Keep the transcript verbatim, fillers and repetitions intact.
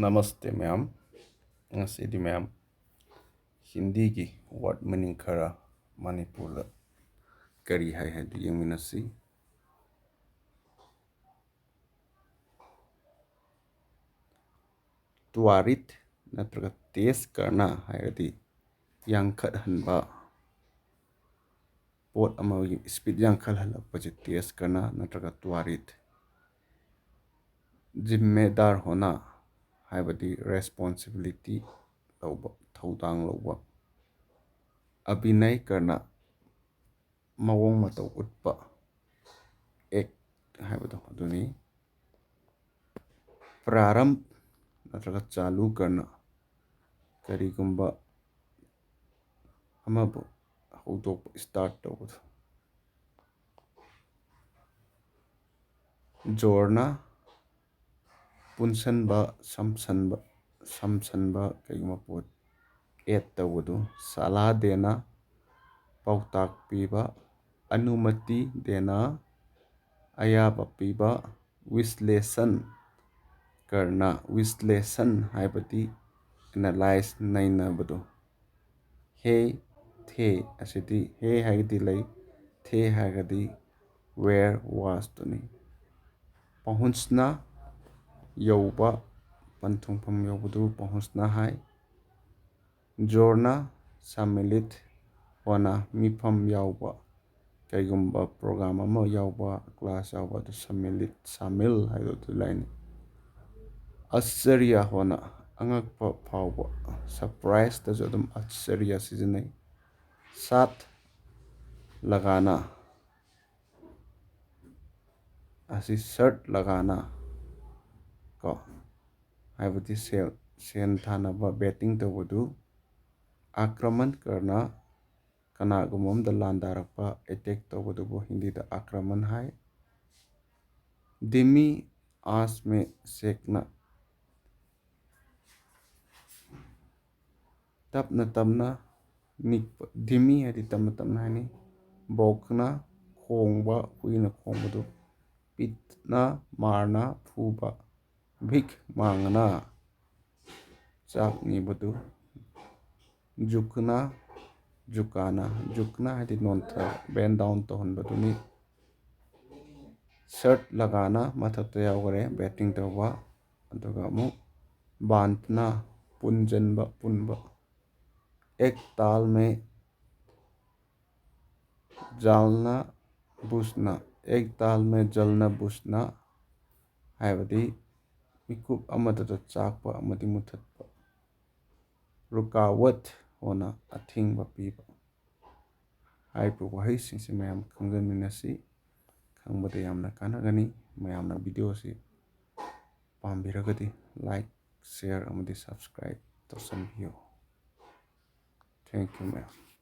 ꯅꯃꯁꯇꯦ ꯃꯌꯥꯝ꯫ ꯉꯁꯤꯗꯤ ꯃꯌꯥꯝ ꯍꯤꯟꯗꯤꯒꯤ word meaning ꯈꯔ ꯃꯅꯤꯄꯨꯔꯗ ꯀꯔꯤ ꯍꯥꯏ ꯍꯥꯏꯗꯨ ꯌꯦꯡꯃꯤꯟꯅꯁꯤ꯫ ꯇ꯭ꯋꯥꯔꯤꯠ ꯅꯠꯇ꯭ꯔꯒ ꯇꯦꯖ ꯀꯔꯅ ꯍꯥꯏꯔꯗꯤ ꯌꯥꯡꯈꯠꯍꯟꯕ, ꯄꯣꯠ ꯑꯃꯒꯤ ꯏꯁꯄꯤꯠ ꯌꯥꯡꯈꯠꯍꯜꯂꯛꯄꯁꯦ ꯇꯦꯖ ꯀꯔꯅ ꯅꯠꯇ꯭ꯔꯒ ꯇ꯭ꯋꯥꯔꯤꯠ꯫ ꯖꯤꯝꯃꯦꯗꯥꯔ ꯍꯣꯅꯥ ꯍꯥꯏꯕꯗꯤ ꯔꯦꯁꯄꯣꯟꯁꯤꯕꯤꯂꯤꯇꯤ ꯂꯧꯕ, ꯊꯧꯗꯥꯡ ꯂꯧꯕ꯫ ꯑꯚꯤꯅꯌ ꯀꯔꯅ ꯃꯑꯣꯡ ꯃꯇꯧ ꯎꯠꯄ, ꯑꯦꯛ ꯍꯥꯏꯕꯗꯣ ꯑꯗꯨꯅꯤ꯫ ꯄ꯭ꯔꯥꯔꯝ ꯅꯠꯇ꯭ꯔꯒ ꯆꯥꯂꯨ ꯀꯔꯅ ꯀꯔꯤꯒꯨꯝꯕ ꯑꯃꯕꯨ ꯍꯧꯗꯣꯛꯄ, ꯏꯁꯇꯥꯔꯠ ꯇꯧꯕꯗꯣ꯫ ꯖꯣꯔꯅ ꯄꯨꯟꯁꯟꯕ, ꯁꯝꯁꯟꯕ, ꯁꯝꯁꯟꯕ ꯀꯩꯒꯨꯝꯕ ꯄꯣꯠ ꯑꯦꯠ ꯇꯧꯕꯗꯨ꯫ ꯁꯥꯂꯥ ꯗꯦꯅ ꯄꯥꯎꯇꯥꯛ ꯄꯤꯕ꯫ ꯑꯅꯨꯃꯇꯤ ꯗꯦꯅ ꯑꯌꯥꯕ ꯄꯤꯕ꯫ ꯋꯤꯁꯂꯦꯁꯟ ꯀꯔꯅ, ꯋꯤꯁꯂꯦꯁꯟ ꯍꯥꯏꯕꯗꯤ ꯑꯦꯅꯥꯂꯥꯏꯁ, ꯅꯩꯅꯕꯗꯨ꯫ ꯍꯦ, ꯊꯦ ꯑꯁꯤꯗꯤ ꯍꯦ ꯍꯥꯏꯔꯒꯗꯤ ꯂꯩ, ꯊꯦ ꯍꯥꯏꯔꯒꯗꯤ ꯋꯦꯌꯔ, ꯋꯥꯁꯇꯨꯅꯤ꯫ ꯄꯍꯨꯟꯁꯅ ꯌꯧꯕ, ꯄꯟꯊꯨꯡꯐꯝ ꯌꯧꯕꯗꯨ ꯄꯍꯨꯟꯁꯅ ꯍꯥꯏ꯫ ꯖꯣꯔꯅ ꯁꯥꯃꯤꯂꯤꯠ ꯍꯣꯅꯥ ꯃꯤꯐꯝ ꯌꯥꯎꯕ, ꯀꯩꯒꯨꯝꯕ ꯄ꯭ꯔꯣꯒ꯭ꯔꯥꯝ ꯑꯃ ꯌꯥꯎꯕ, ꯀ꯭ꯂꯥꯁ ꯌꯥꯎꯕ ꯑꯗꯨ ꯁꯥꯃꯤꯂꯤꯠ, ꯁꯥꯃꯤꯜ ꯍꯥꯏꯕ ꯑꯗꯨ ꯂꯩꯅꯤ꯫ ꯑꯁꯆꯔꯤꯌꯥ ꯍꯣꯅꯥ ꯑꯉꯛꯄ ꯐꯥꯎꯕ, ꯁꯔꯄ꯭ꯔꯥꯏꯖꯇꯁꯨ ꯑꯗꯨꯝ ꯑꯁꯆꯔꯤꯌꯥ ꯁꯤꯖꯤꯟꯅꯩ꯫ ꯁꯥꯠ ꯂꯒꯥꯅ ꯑꯁꯤ ꯁꯔꯠ ꯂꯒꯥꯅ ꯀꯣ, ꯍꯥꯏꯕꯗꯤ ꯁꯦꯜ, ꯁꯦꯟ ꯊꯥꯅꯕ, ꯕꯦꯇꯤꯡ ꯇꯧꯕꯗꯨ꯫ ꯑꯥꯀ꯭ꯔꯃꯟ ꯀꯔꯅ ꯀꯅꯥꯒꯨꯝꯕ ꯑꯃꯗ ꯂꯥꯟꯗꯥꯔꯛꯄ, ꯑꯦꯇꯦꯛ ꯇꯧꯕꯗꯨꯕꯨ ꯍꯤꯟꯗꯤꯗ ꯑꯥꯀ꯭ꯔꯃꯟ ꯍꯥꯏ꯫ ꯙꯤꯃꯤ ꯑꯥꯁ ꯃꯦ ꯁꯦꯛꯅ ꯇꯞꯅ ꯇꯞꯅ ꯅꯤꯛꯄ, ꯙꯤꯃꯤ ꯍꯥꯏꯗꯤ ꯇꯞꯅ ꯇꯞꯅ ꯍꯥꯏꯅꯤ꯫ ꯚꯣꯛꯅ ꯈꯣꯡꯕ, ꯍꯨꯏꯅ ꯈꯣꯡꯕꯗꯨ꯫ ꯄꯤꯠꯅ ꯃꯥꯔꯅ ꯐꯨꯕ꯫ ꯚꯤꯛ ꯃꯥꯡꯉꯅ ꯆꯥꯛ ꯅꯤꯕꯗꯨ ꯖꯨꯛꯅ, ꯖꯨꯀꯥꯅ, ꯖꯨꯛꯅ ꯍꯥꯏꯗꯤ ꯅꯣꯟꯊ, bend down ꯇꯧꯍꯟꯕꯗꯨꯅꯤ꯫ ꯁꯔꯠ ꯂꯒꯥꯅ ꯃꯊꯛꯇ ꯌꯥꯎꯈꯔꯦ, ꯕꯦꯇꯤꯡ ꯇꯧꯕ꯫ ꯑꯗꯨꯒ ꯑꯃꯨꯛ ꯕꯥꯟꯇꯅ ꯄꯨꯟꯖꯟꯕ, ꯄꯨꯟꯕ꯫ ꯑꯦꯛ ꯇꯥꯜ ꯃꯦ ꯖꯥꯜꯅ ꯕꯨꯁꯅ, ꯑꯦꯛ ꯇꯥꯜ ꯃꯦ ꯖꯜꯅ ꯕꯨꯁꯅ ꯍꯥꯏꯕꯗꯤ ꯃꯤꯀꯨꯞ ꯑꯃꯗꯇ ꯆꯥꯛꯄ ꯑꯃꯗꯤ ꯃꯨꯊꯠꯄ꯫ ꯔꯨꯀꯥꯋꯠ ꯍꯣꯅ ꯑꯊꯤꯡꯕ ꯄꯤꯕ꯫ ꯍꯥꯏꯔꯤꯕ ꯋꯥꯍꯩꯁꯤꯡꯁꯤ ꯃꯌꯥꯝ ꯈꯪꯖꯃꯤꯟꯅꯁꯤ꯫ ꯈꯪꯕꯗ ꯌꯥꯝꯅ ꯀꯥꯟꯅꯒꯅꯤ꯫ ꯃꯌꯥꯝꯅ ꯚꯤꯗꯤꯑꯣꯁꯤ ꯄꯥꯝꯕꯤꯔꯒꯗꯤ like, share ꯑꯃꯗꯤ subscribe ꯇꯧꯁꯟꯕꯤꯌꯨ꯫ Thank you ꯃꯌꯥꯝ꯫